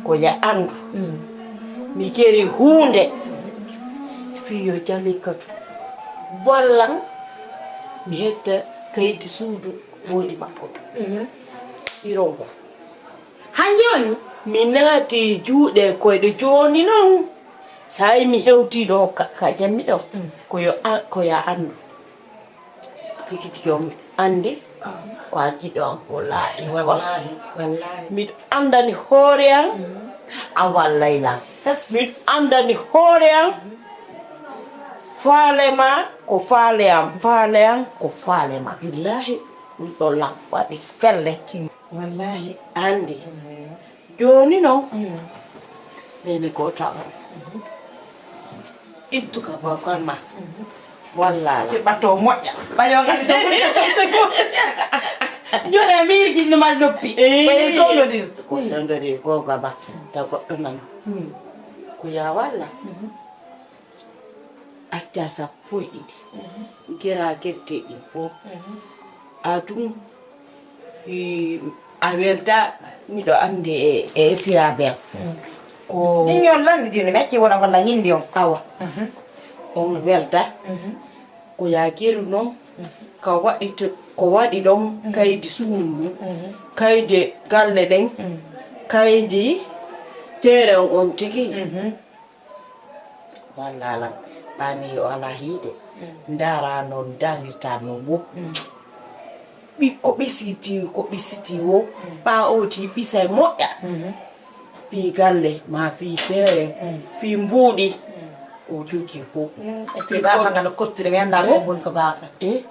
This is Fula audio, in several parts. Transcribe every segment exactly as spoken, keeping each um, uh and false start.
Ko ya anndu. Mm. Mi geri huunde. Fii yo Jalikatu wallan mi hetta kaydi suudu moodi makko. Mhm. Irongo. Hanjoni? Mi naati juuɗe koyɗe jooni non. Sa'i mi hewti ɗo ka, ka jammi ɗo. Mm. Ko yo a-, ko ya anndu. Tigi tigi on anndi ko a giɗo am, wallaahi. Wallaahi, wallaahi. Miɗo anndani hoore am, a wallay lan. Yes. Miɗo anndani hoore am, faale ma ko faale am, faale am ko faale ma. Billaahi. Ɗum ɗo lan waɗi pelle. Wallaahi. Anndi. Mm. Jooni non, mm, nene ko taw. Ittu ka bokon ma. Wallala. Ɓato moƴƴa. Ɓayo ngari so ɓuri ka somse ko. Jooni a miiri jinno ma noppi. Eh. Ko e sondodir. Ko sondodir ko gaba. Ta goɗɗo nan. Hmm. Ko ya walla. Mhm. Acca sappo e ɗiɗi. Mhm. Gera gerte ɗin fof. Mhm. A tun, i, a welta, miɗo anndi e, e siraaɓe am. Mm. Ko ɗin yo lanndidino, mi acci wona walla ñinndi on. Awa. Mhm. On welta. Mhm. Ko ya geru non, mhm, ka waɗi to, ko waɗi ɗon, mhm, kaydi suudu, mhm, kaydi galle ɗen, mhm, kaydi teere on on tigi. Mhm. Wallala, ɓaani o alaa hiide. Mm. Ndaara no darita no wo. Mm. Ɓikko ɓe siti, ko ɓe siti wo. Mm. Ɓaa o ti pisay moƴƴa. Mhm. Fii galle, ma fii feere, mm, fii mbuuɗi. Mm. O jogii fof. Mm. E fii baafa ngal kottude, mi anndaa ko, eh, woni ko baafa. Eh?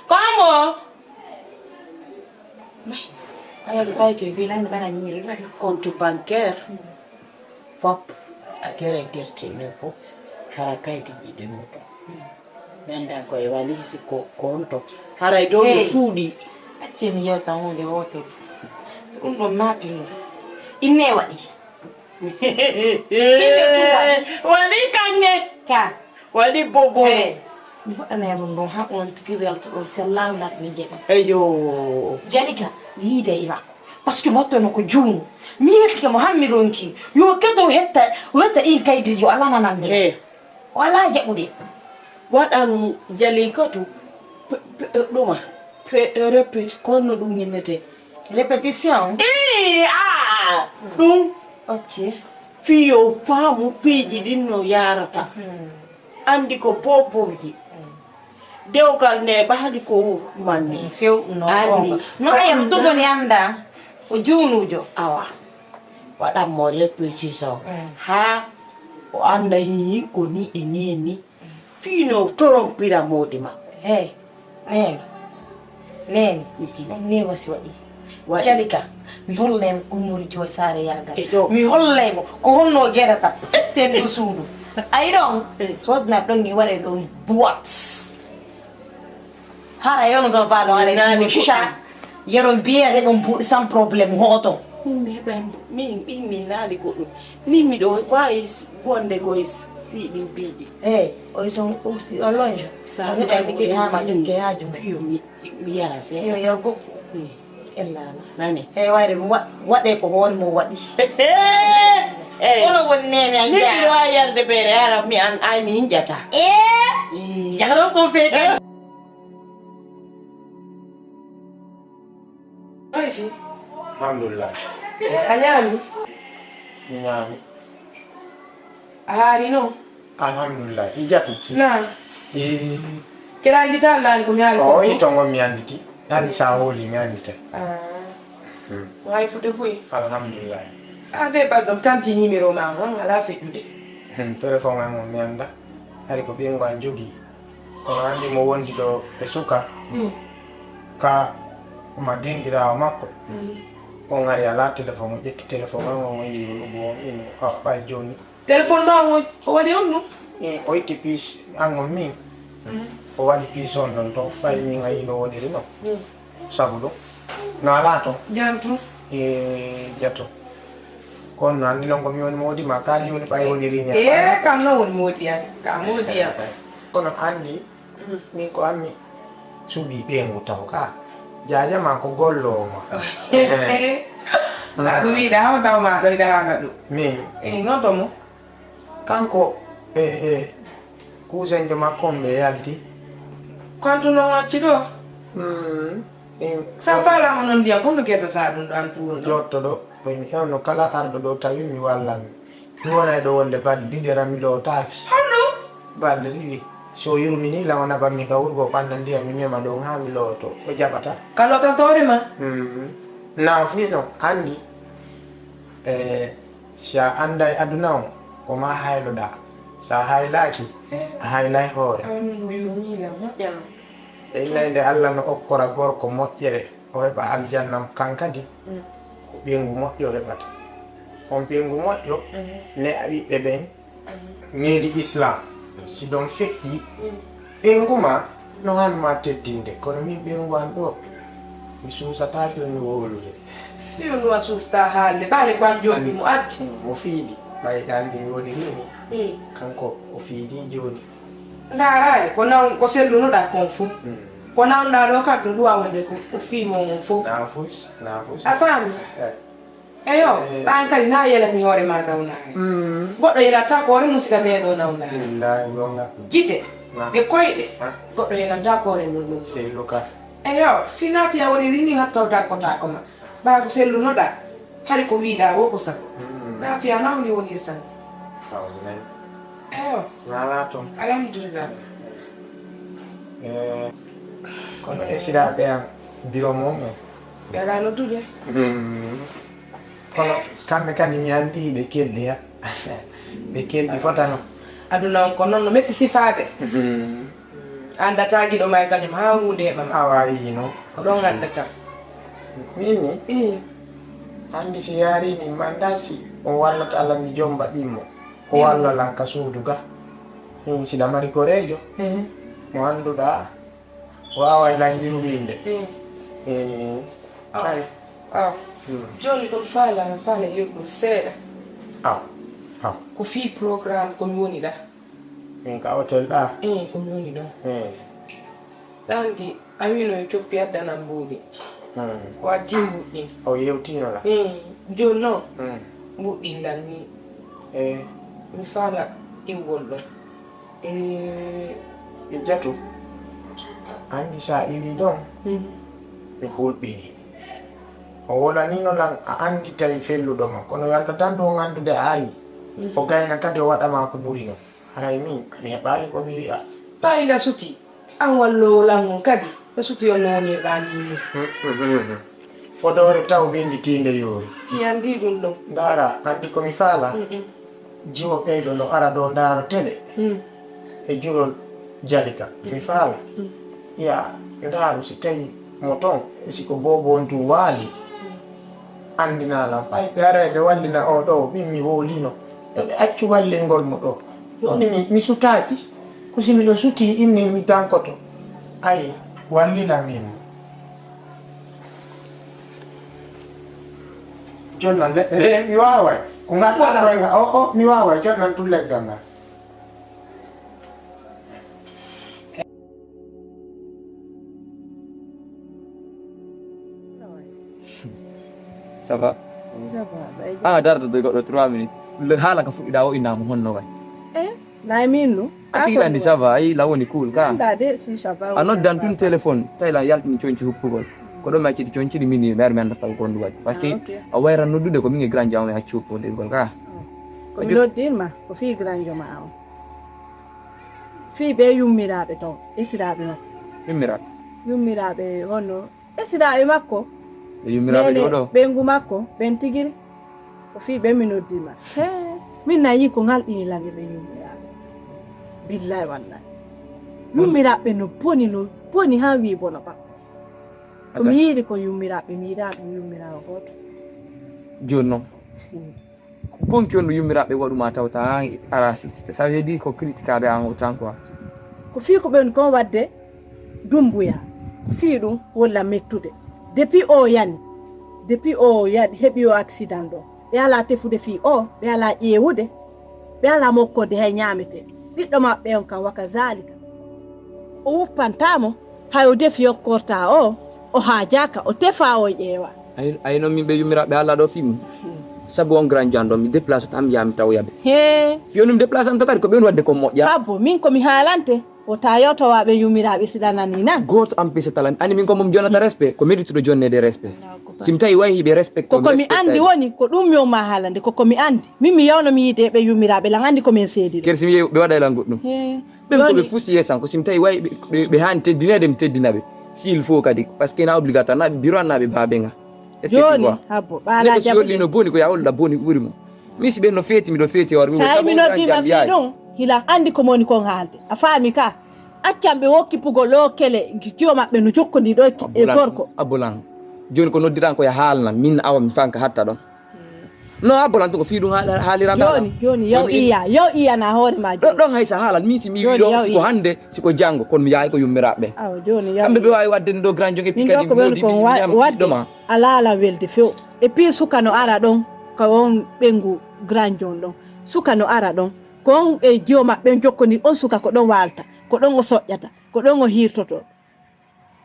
Ko mo? Ay, ay, ke fii lan bana ñiiri. Compte bancaire. Mm. Fop a gere gerte men fof, hara kaydi jiɗi muto. Nanda ko e walisi ko, ko on to. Haray dow no, hey, suuɗi. Accen yewta hunde wotere. Ɗum ɗon naati no. Inne waɗi. Inne ɗum waɗi. Waɗi kanŋe. Ka. Waɗi bobo. Hey. Mi waɗanay ɗum ɗon, haa on tigi welta ɗon, si Allah naat min jeɗa. Eyo. Jalika, mi yiida e makko. Parce que mi wattono ko juunu. Mi yettika mo, hammi ronki. Yo kedo hetta, o hetta ɗin kaydi, yo Allah nanande. Eh. O alaa jaɓude. Waɗan Jalikatu pe-, pe-, ɗuma. Pe-, repet-, kono ɗum innete. Répétition? Eh, ah, ɗum. Ok. Fii yo faamu piiji ɗin no yaarata. Hmm. Anndi ko bobowji. Dewgal ne ɓaali ko manni. Mm, few, no, anndi. No, no, ay, am ɗum woni annda. O juunujo. Awa. Waɗan mo répétition. Mm. Haa o annda hii ko ni e ni e ni. Fii no torompira moodi ma. Hey, nene. Nene. Mhm. Ɗum ni wasi waɗi. Waɗi. Jalika, mi hollay mo ko ummorii Joy Saare yaagal. E ɗo. Mi hollay mo ko honno o gerata. Ƴetten ɗo suudu. Ayi ɗon, eh, sodna ɗon e waɗe ɗon boîte. Hara yono so falo hara naani ko chicha. Yero bière heɓon buuɗi sans problème hoto. Min mi heɓay mbu-, min, min mi naali goɗɗum. Min miɗo waawi s-, wonde ko e s-, fii ɗin piiji. Eh, o son ɓurti o lonjo. Sa o heɓay buuɗi haa ma jokke haa jungo. Yo mi Mi yara seeɗa. Yo, yo, go-, hmm, en nana. Nani? Hey, wayre mo wa-, waɗe ko hoore mo waɗi. Hey! Kono woni nene a. Min mi jaara. Wawi yarde beere, ara mi an, ay mi hinƴata. Eh? Ii. Jahro ko fe. Eh? Ay fi. Alhamdulillah. A ñaami? Mi ñaami. A haari no? Alhamdulillah. I jatu. Na. Eh. Kira jita Allah ko mi haali ko. O ito ngon mi anditi. Hari sa woli mi andita. Ah. Hmm. Way fude fuy. Alhamdulillah. A de ba dom tanti numéro ma on ala feddude. Hmm, téléphone am on mi anda. Hari ko ɓiyen an jogi. Kono andi mo wondi ɗo e suka. Hmm. Ka ma denɗiraawo makko. Hmm. On ari ala téléphone, o ƴetti téléphone am, on woni wulugo on ino. Ah, ɓay joni. Téléphone ma o, o waɗi on ɗum? E o itti piis an on min. Mm. O waɗi piis on ɗon to, ɓay min a yino woniri no. Mm. Sabu ɗum. No alaa to. Jantu. E jato. Kono no anndi non ko mi woni moodi ma, kaali woni ɓay woniri ni. E kam no woni moodi an, ka moodi an. Kono anndi, mm, min ko ammi suɓi ɓeengu taw ka. Jaaja ma ko golloowo ma. Ɗum wiɗa haw taw ma ɗoyɗa haala ɗum. Min. Eyi, noon to mo. Kanko e e kuusanjo makko on ɓe yalti. Kontu noon acci ɗo. Mm. Sa faala onon ndiyam, kono geddata ɗum ɗo an tuuruɗo. Jotto ɗo, min ewno kala arɗo ɗo tawi mi wallan. Mi wona e ɗo wonde balɗe ɗiɗi ara mi lootaaki. Honno? Balɗe ɗiɗi. So yurmini lan o naɓan mi ka wurgo ɓanna ndiyam mi mema ɗon haa mi looto. O jaɓata. Ka lootantoore ma? Mm. Naafuy no anndi. E si a annday aduna on, ko ma hayloɗaa. Sa haylaaki, a haylay hoore. Awa ɗum ko yurmini lan, moƴƴa non. E innay nde Alla no okkora gorko moƴƴere, o heɓa aljanna kan kadi, ko ɓeyngu moƴƴo heɓata. On ɓeyngu moƴƴo, ne a ɓiɓɓe ɓen, ŋeeri Islam, si ɗon feƴƴi, ɓeyngu ma no han ma teddinde, kono min ɓeyngu an ɗo, mi suusataake mi wowlude. Ɗiɗo ɗum a suustaa haalde, ɓaale ko an jooɗi mo arti. Mo fiiɗi, ɓay ɗan ɗi woni rini, kanko o fiiɗi jooni. Ndaaraade, ko naw-, ko sellunoɗaa kon fof. Mm. Ko nawnoɗaa ɗo kam, ɗum ɗum wonde ko, ko fii mon on fof. Naafus, naafus. A faami? Eh. Eyo, eh, ɗan kadi na yelani hoore ma nawnaare. Mm. Goɗɗo yelata ko hoore mum sika nde ɗo nawnaare. Billaahi, gonga. Gite, na. E koyɗe, na. Goɗɗo yelanta ko hoore mum ɗum. Sellu ka. Eyo, si na fiya woni rini hatto dakkotaako ma. Ɓaa ko sellunoɗaa, hari ko wiiɗaa woo ko sago. Mm. Na fiya na woni wonirtan. Hawdu men. Eyo. Wala toon. Alhamdulillah. Eh, kono esiraaɓe am biro mum en. Ɓe alaa noddude. Mm. Kono kamɓe kadi mi anndi ɓe kelɗi ha. Ɓe kelɗi fotano. Aduna on ko noon no metti sifaade. Mm. Anndataa giɗo ma e kañum haa huunde heɓa ma. Awa yii noon. Ko ɗon anndataa. Min ni? Ii. Anndi si yaari min manda si on wallata Alla mi jomba ɗimmo. Ko walla lan ka suudu ga. Min siɗa mari goreejo. Mo annduɗaa waaway lan yurminde. Ii. Ii. Aw. Ay. Aw. Hmm. Jooni ko mi faala, mi faala yewtude seeɗa. Aw. Aw. Ko fii programme ko mi woni ɗa. Min ka hotel ɗa? Ii, ko mi woni ɗo. Ii. Ɗa anndi, a wiino e coppi addanan mbuuɗi. Hmm. Ko addi mbuuɗi. O yewtiino la? Ii. Jooni noon, hmm, mbuuɗi lan ni. Ee. Mi faala iwgol ɗo. Ee, e jatu, anndi sa iwii ɗon, hmm, mi hulɓini. O wolaniino lan, a anndi tawi felluɗo ma. Kono yalta tan ɗum anndude a ari. Hmm. O gayna kadi o waɗa ma ko ɓuri noon. Haray min, mi heɓaali ko mi wi'a. Ɓay nga suti, an walloowo lan on kadi, no suti on no wonirɗaa nii nii. Fodoore taw ɓennditiinde yoori. Mi anndi ɗum ɗon. Ndaara, anndi ko mi faala? Mm-mm. Jiwo ɓeydo no ara ɗo ndaaro tele. Mm. E jurol jalika. Mi faala. Mm. Ya ndaaru si tawi mo ton, e si ko boobo on tun waali. Mm. Anndinaa lan, ɓay ɓe aray ɓe wallina oo ɗoo, min mi wowliino. Yo ɓe accu wallingol mo ɗoo. Jooni mi, mi sutaaki. Ko si miɗo sutii, inni mi dankoto. Ay, wallina min. Jooni non, le-, eh, mi waaway. Ko ngal ɗaɗɗoy nga, o, o, mi waaway. Jooni non tun leggal ngal. Ça va? Ça va, ɓay. Ah, darde de goɗɗo trois minutes. Le haala ka fuɗɗiɗa o innaama honno way? Eh, na e min ɗum. A tigi ɗandi ça va, ayi la woni cool ka. Nda de, si ça va, a noddan tun téléphone, tawi lan yaltini conci huppugol. Ko ɗo mi acciti conci ɗi min mi ar mi annda taw ko honɗum waɗi. Parce que, ah, ok, a wayran noddude ko min e grand jam mi acci huppude gol ka. Ko mi noddin ma, ko fii grand jam ma on. Fii ɓe yummiraaɓe ton, esiraaɓe makko. Yummiraaɓe? Yummiraaɓe honno? Esiraaɓe makko. Ɓe yummiraaɓe ɗi oɗo? Ɓeyngu makko, ɓen tigiri. Ko fii ɓe mi noddi ma. Hee, min na yii ko ngal ɗini lan e ɓe yummiraaɓe. Billahi wallahi. Yummiraaɓe no boni, no boni haa wii bono ba. Ko mi yiɗi ko yummiraaɓe, mi yiɗaa ɗum yummiraawo gooto. Jooni non. Hmm. Ko bonki on no yummiraaɓe waɗu ma tawta an ara sixte. Ça veut dire ko critique aɓe an o tan quoi. Ko fii ko ɓen kon waɗde Dumbuya. Ko fii ɗum wolla mettude. Depuis o yani, depuis o yani heɓi o accident ɗo. Ɓe alaa tefude fii o, ɓe alaa ƴeewude. Ɓe alaa mokkorde hay ñaamete. Ɓiɗɗo maɓɓe on kan waka zalika. O wuppantaa mo, hay o defi okkortaa o, o haajaaka, o tefaa o ƴeewa. Ay, ay noon min ɓe yummiraaɓe Allah ɗo fii mum. Sabu on grand jan ɗo, mi déplace tan mi yaha mi tawoya ɓe. Hee. Fii on mi déplace am to kadi ko ɓe woni waɗde kon moƴƴa. Habbo, min ko mi haalante, wota yewtowa ɓe yummiraaɓe si ɗanani nan. Gooto empêche tala mi. Anndi min ko mum jonnata respect, ko mi heddituɗo jonneede respect. Allahu akbar. Si mi tawi way hiɓe respecte, ko ko mi anndi woni, ko ɗum mi on ma haalande, ko ko mi anndi. Min mi yawno mi yiide ɓe yummiraaɓe lan, anndi ko min seedi ɗo. Kadi si mi yehi, ɓe waɗay lan goɗɗum. Hee. Ɓen ko ɓe fusi yeesan, ko si mi tawi way ɓe, ɓe, ɓe haani teddinede, mi teddina ɓe. S'il faut kadi, parce que na obligatoire, na ɓe biro an, na ɓe baabe nga. Est-ce que tu vois? Jooni, habbo, ɓaala neɗɗo si jabude. Holli no boni, ko ya holluɗa boni ɓuri mo. Min si ɓen no feeti, miɗo feeti hoore mum, sabu mi noddima fii ɗum, hilan anndi ko moni kon haalde. A faami ka? Accan ɓe wokki pugol ɗo kele, ki-, kiyo maɓɓe no jokkondii ɗo e, e gorko. Abbulan. Jooni ko noddiran ko ya haalna, min awa mi fanka hatta ɗon. No, a bolanto ko fii ɗum haal-, haaliranta. Jooni, jooni, yaw iya, yaw iya na hoore ma. Ɗo-, jooni. Ɗon hay sa haalan, min si mi wiɗo, siko hannde, siko janngo, kono mi yahay ko yummiraaɓe. Awa, jooni, yaw kamɓe ɓe iya. Waawi waɗde ɗo grand jonge min ɗo pikani ko ɓe woni ko wa-, waɗde. Alaa alaa welde few. E puis suka no ara ɗon, ko on ɓengu grand jon ɗon. Suka no ara ɗon, ko on e jiwo maɓɓe on jokkoni, on suka ko ɗon waalta, ko ɗon o soƴƴata, ko ɗon o hiirtoto.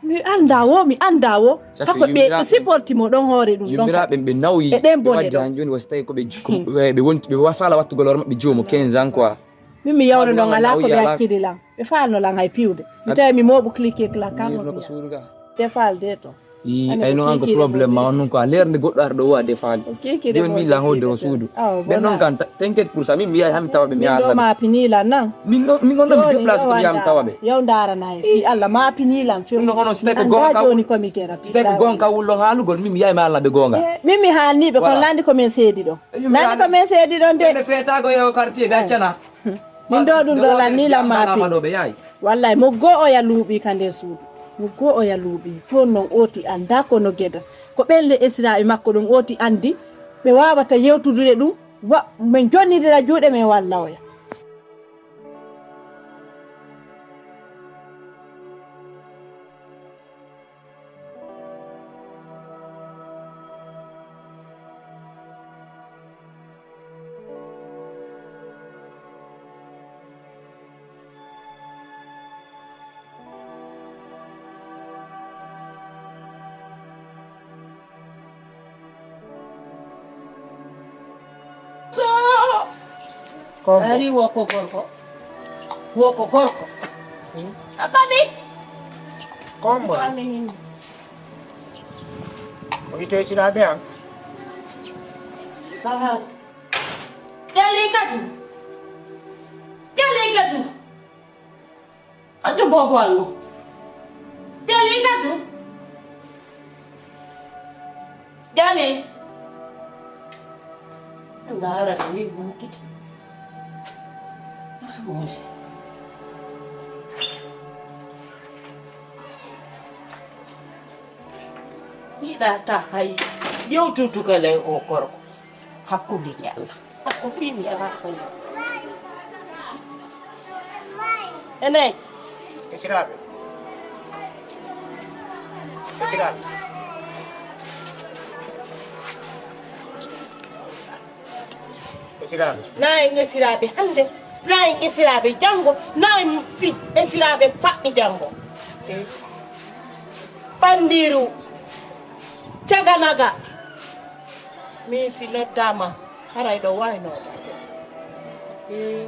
Mi anndaa wo, mi anndaa wo. Safi. Kako ɓe yummiraaɓe, supporti mo ɗon hoore ɗum ɗon. Yummiraaɓe ɓe nawyi, e ɗen ɓe bone waddi ɗon. Han jooni, wasi tawi ko ɓe ji-, ko ɓe, ɓe wonti, ɓe wa-, faala wattugol hoore maɓɓe joomo quinze ans quoi. Min mi yawno ɗon, alaa ko ɓe hakkili lan. Ɓe faalno lan hay piwde. Mi tawi mi mooɓu cliquer clac kanko. Ko suudu ga. Te faal de to. Ii, ay non, an ko problème ma on non quoi. Leer nde goɗɗo ara ɗo wa de faali. Jooni min lan hoɗde o suudu. Ɓen non kan, t'inquiète pour ça, min mi yahay han mi tawa ɓe, mi yaha. Min ɗo ma pini lan nan. Min non, min on ɗo mi déplace ko mi yaha mi tawa ɓe. Yaw ndaara na e fii Allah ma pini lan few. Ɗum no hono si tawi ko goonga ka jooni ko mi kera. Si tawi ko goonga ka wullon haalugol, min mi yahay mi haalna ɓe goonga. Eh, min mi haalni ɓe, kono landi ko min seedi ɗo. Landi ko min seedi ɗon de. Ɓe feetago e o quartier, ɓe accana. Min ɗo ɗum ɗo lan ni lan ma pini. Wallay, mo goo oya luuɓi ka nder suudu. Mo goo oya luuɓi. Toon non ooti anndaa ko no geda. Ko ɓen le esiraaɓe makko ɗum ooti anndi. Ɓe waawata yewtudude ɗum. Wa-, min jonnidira juuɗe men walla oya. Ari wo ko gorko. Wo ko gorko. A kadi? Kombo. Aminin. O ito sila be an. Aha. Delikatu. Delikatu. Anto bobo ango. Delikatu. Dali. Ndara ni bukiti. Muje. Yiɗa ta hay. Yewtutu kala o korko. Hakkunde Alla. Ko fii mi alaa fayda. Ene. Esiraaɓe. Esiraaɓe. Esiraaɓe. Na en esiraaɓe hannde, na en esiraaɓe janngo, na en fi-, esiraaɓe faɓɓi janngo. Ɓanndiiru caganaga. Min si noddaama, haray ɗo waynoo. Ee.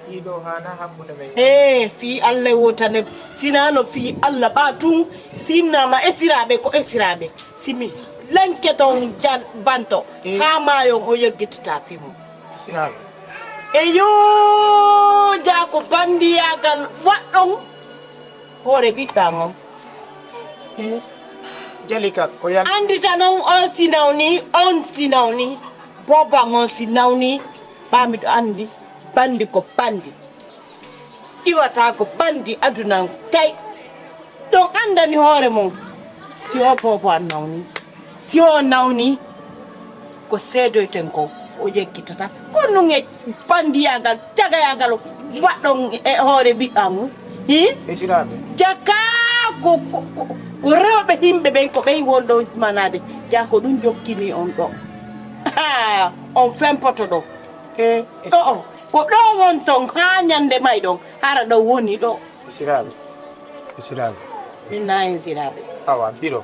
Ɗiɗo haana hakkunde men. Ee, fii Alla wotane, sinaano fii Alla ɓa tun, sinnaama esiraaɓe ko esiraaɓe. Si mi lanke ton jan-, banto, ee, haa maayon o yeggitata fii mum. Sinaaɓe. E yoo, jaa ko banndiyaagal waɗɗon. Hoore ɓiɗɗa ngon. Jalika, ko yan- Anndita non on si nawni, on si nawni, boba ngon si nawni, ɓa miɗo anndi, banndi ko banndi. Iwata ko banndi aduna on tawi. Ɗon anndani hoore mon, si o bobo an nawni. Si o nawni, ko seedoyten ko, o yeggitata. Ko ɗum e banndiyaagal, tagayaagal waɗɗon e hoore ɓiɗɗa mum. Hi? Esiraaɓe. Jaka ko, ko, ko, ko rewɓe yimɓe ɓen, ko ɓen wonɗo manaade. Jaka ko ɗum jokkini on ɗo. Haa, on fempoto ɗo. E, es- Ɗo, ko ɗo wonton haa ñande mayɗon, hara ɗo woni ɗo. Esiraaɓe. Esiraaɓe. Min na en siraaɓe. Awa, biro.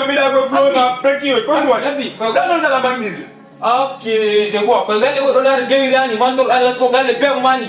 no mbiɗa ko fulo na bekki o, ko ɗum waɗi? Abbi, ko ɗum waɗi? Ɗum ɗala mbaɗi ɗum. Ok, je vois. Ko galle goɗɗo laata gewirani, mantor Allah so galle bebo mani.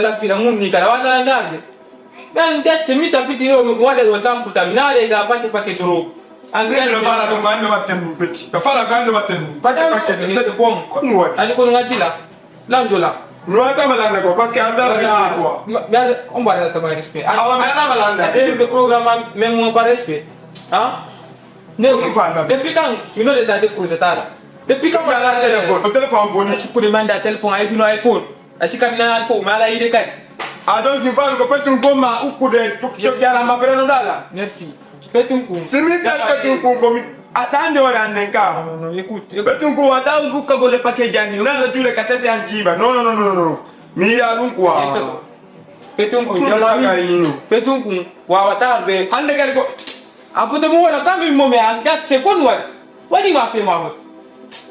Ala fila mun ni kala wala ndande. Ben desse mi sa piti yo mi wala do tampu tam na le ga pake pake dro. An Ɓe fala ɗum ko hannde waɗten ɗum, petit. Ɓe fala ko hannde waɗten ɗum. Paquet, paquet, c'est bon. Ko ɗum waɗi? Ani ko ɗum addi la. Lanndo la. Mi waɗatama lannda ko, parce que a anndaa respect quoi. Mi, mi, on mbaɗata ma respect. Awa, mi anndaa ma lannda. C'est le programme, même mon pas respect. Hein? Ne, depuis quand? Mi noddata de projet tala. Depuis quand? Mi alaa téléphone. Ko téléphone boni. Ay sikkude manda téléphone, ay bino iPhone. A sika mi nanani fof, mi alaa yiide kadi. A ɗon si faami ko petun gomma ukkude cokki aran maɓɓe reno ɗaala. Merci. Petun kun. Si min kadi petun kun ko mi a ɗaande hoore an nden ka. Non, non, non, écoute, écoute. Petun kun wata un ukka golle paquet janni. Nana juule ka tete an jiiba. Non, non, non, non, non. Mi yiya ɗum quoi. Petun kun jama mi. Petun kun wawata be. Hannde kadi ko. A buta mo wona kam mi mo me an gas se kon wal. Wadi ma fe ma ho.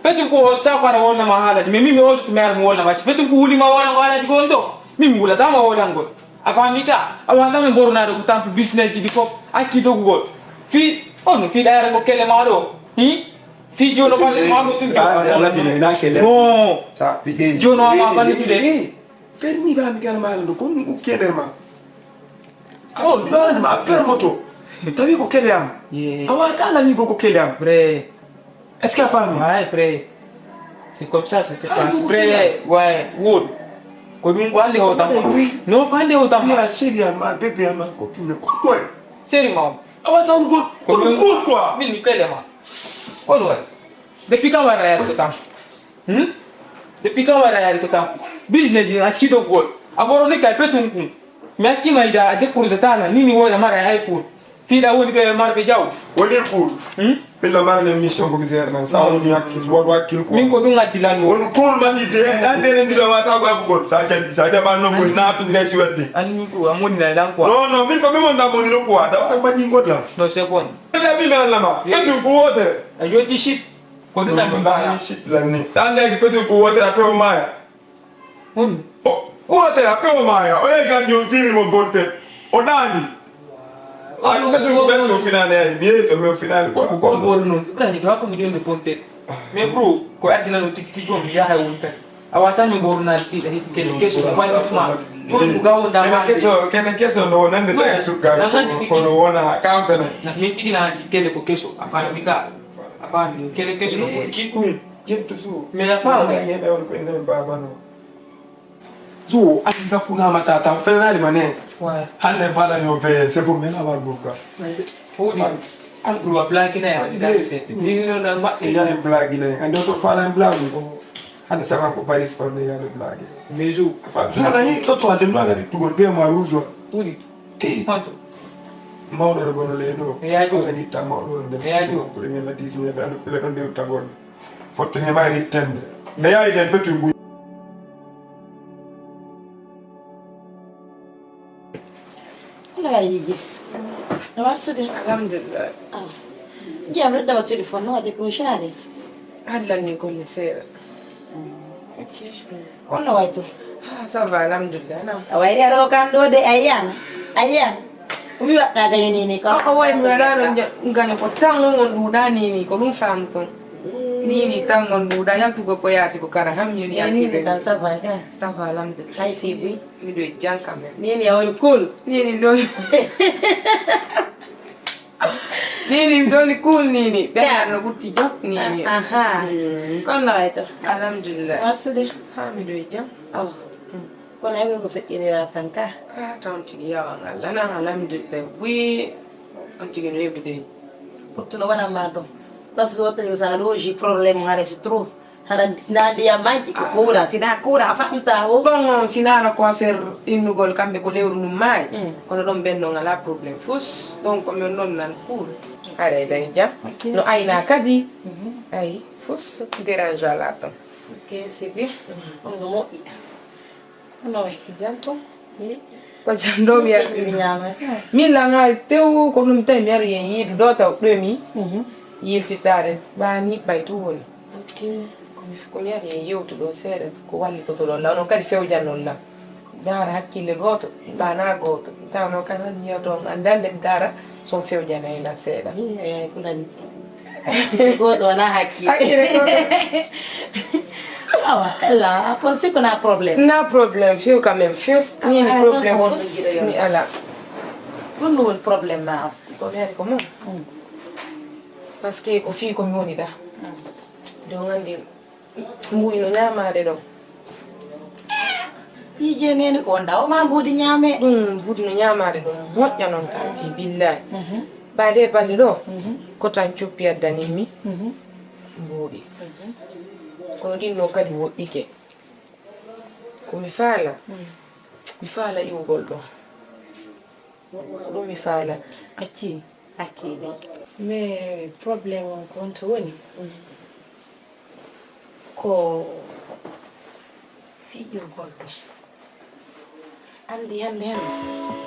Petu ko o sa kwara wona ma hala. Me mi mi o su me ar mo wona ma. Petu ko wuli ma wona wala di gondo. Mi mi wula tama wona ngol. A fami ka. A wanda me boro na do tampi business di ko. A ki do gol. Fi on fi da ko kele ma do. Hi. Fi jono ba ma mo tun. Ah, la bi na kele. No. Sa bi. Jono ma ba ni de. Fermi ba mi kala ma do ko ni ko kele ma. Oh, ɗoon ma fermoto. Tawi ko kele am. Yeah. A wata lami bo ko kele am. Vrai. Est-ce que a faami? Ouais, vrai. C'est comme ça, ça se passe. Vrai, ouais, wood. Ko ɗum ko hannde hewtam. Oui. Non, ko hannde hewtam. Ya chéri am, ma bébé am, ma copine, ko ɗoon. Chéri ma. A wata on ko ko ɗum cool quoi. Min mi kele ma. Ko ɗoon. Depuis quand wara yar so kam? Hmm? Depuis quand wara yar so kam? Business ni a cido gol. A boro ni kay petun kun. Mi acci ma ida a décourage tana ni ni woda mara iPhone. Fiɗa woni ɓe marɓe jaw. Woni cool. Hmm? Pilla mara ne mission ko mi zéro nan. Sa woni hakkil, won wakkil ko. Min ko ɗum addi lan mo. Woni cool man ide. Nan de ne ndiɗo wata ko ko gol. Sa jadi, sa jaba non ko na pindre si wadde. An min ko amoni na lan quoi. Non, non, min ko mi wonda moni no quoi. Da wata bani ngodla. Non, c'est bon. Ɓe jaɓi mi Allah ma. Ɓe tun ko wotere. A yoti ship. Ko ɗum tan mi faala. Ship lan ni. Ɗan leydi petu ko wotere a pewo maaya. Hum. O wotere a pewo maaya. O yehi kan yo fiiri mo bonte. O ɗaani. A ko petu ko ɓen o finaani ay. Mi yehi to mi o finaani ko. Ko ko bor non. Ibrahim to hakko mi ɗum bonte. Mais bro, ko addina no tigi tigi on mi yaha won tan. A wata min bornaade fiiɗa heɓi kele keso ko waynotumaa. Jooni ko gawo nda kene keso kene keso no wonande tawi sukkaaɓe kono wona kamfene. Min tigi na anndi kele ko keso a faami ka a faami kele keso no woni kiɗɗum. Jettu su mais a faami heɓe on ko enen babano. Su asi sakkunama tata fenaali ma ne. Hannde falani o veye c'est pour mena war boga. Howɗi an ɗum a blagina e anniversaire ɗini noon an maɓɓe ya en blagina en ande to fala en blagu ko hande sama ko baris fande yaade blage mais jou fala ni to to ande no ngari tugol be ma rouge o ɓuri honto mawɗo ɗo gono leyɗo e yaji o kadi tamma ɗo nde e yaji o premier na dix mille ando pele ɗon nde tagol fotte ne mari tende e yaji den petu. Alaa yiɗi. No warsude? Alhamdulillah. Ah. Jam rek dawa téléphone no waɗi ko share. Allah ni golle seeɗa. Kono waɗi to. Ah, ça va alhamdulillah. No. A wayri aro kan ɗo de ayyam. Ayyam. Ko mi waɗɗa gaño ni ni ko. Ko way mi waɗano gaño ko tan on ɗuɗa ni ni ko ɗum famto. Ni ni tan on ɗuɗa yaltugo ko yaasi ko kara ham ni ni yaltugo. Tan ça va ka. Ça va alhamdulillah. Hay fi buy. Miɗo e jam quand même. Nini a woni cool. Nini ɗo. Nini mi ɗoni cool nini. Ɓenɗan no ɓutti jok nini. Aha. Kono no wayi to. Alhamdulillah. Warsude. Ha miɗo e jam. Awa. Kono eɓe ko feƴƴinira tan ka. Ah, tan tigi yawan Allah nan alhamdulillah. Wi on tigi no yeɓude. Ɓuttuno wona ma ɗum. Parce que o tawi sa loji problème ngare c'est trop. Hara na ndiyam majji ko kuura sina kuura famta o. Bon sina ala ko affaire innugol kamɓe ko lewru mum maayi. Kono ɗon ɓen non ala problème fus. Donc ko min ɗon nan cool. Haray dañ jam. No ayna kadi. Ay fus dérange ala ton. Ok c'est bien. On no moƴƴi. Hono wayi? Jam to. Ko jam ɗo mi yar. Min langaari tew ko ɗum tawi mi ari yen yiidu ɗo taw ɗo mi yiltitaare ɓaani ɓay to woni. Ko mi ko mi ari yen yewtu ɗo seeɗa ko wallitoto ɗon law noon kadi fewjannon lam. Daara hakkille gooto ɓaana gooto tawno kan han mi yewto on anndande mi daara. Son fewjanay lan seeɗa. Kulani goɗo wala hakki. Awa ella kon sikko na problème. Na problème few quand même few. Nini problème fos mi ala. Ɗum no woni problème ma o. Ko meri ko mum. Parce que ko fii ko mi woni ɗa. Ɗo gandi mbuɗi no ñamaade ɗon. Piije nene ko ndaw ma mbuɗi ñaame. Ɗum mbuɗi no ñamaade ɗon moƴƴa noon tanti billahi. Ɓaade balɗe ɗo ko tan coppi addanimmi mbuɗi. Kono ɗin ɗo kadi woɗɗike. Ko mi faala mi faala iwgol ɗon. Ko ɗum mi faala. Acci. Hakkille. Mais problème on ko honto woni? Ko fiƴirgol ɗum. Anndi hannde hannde.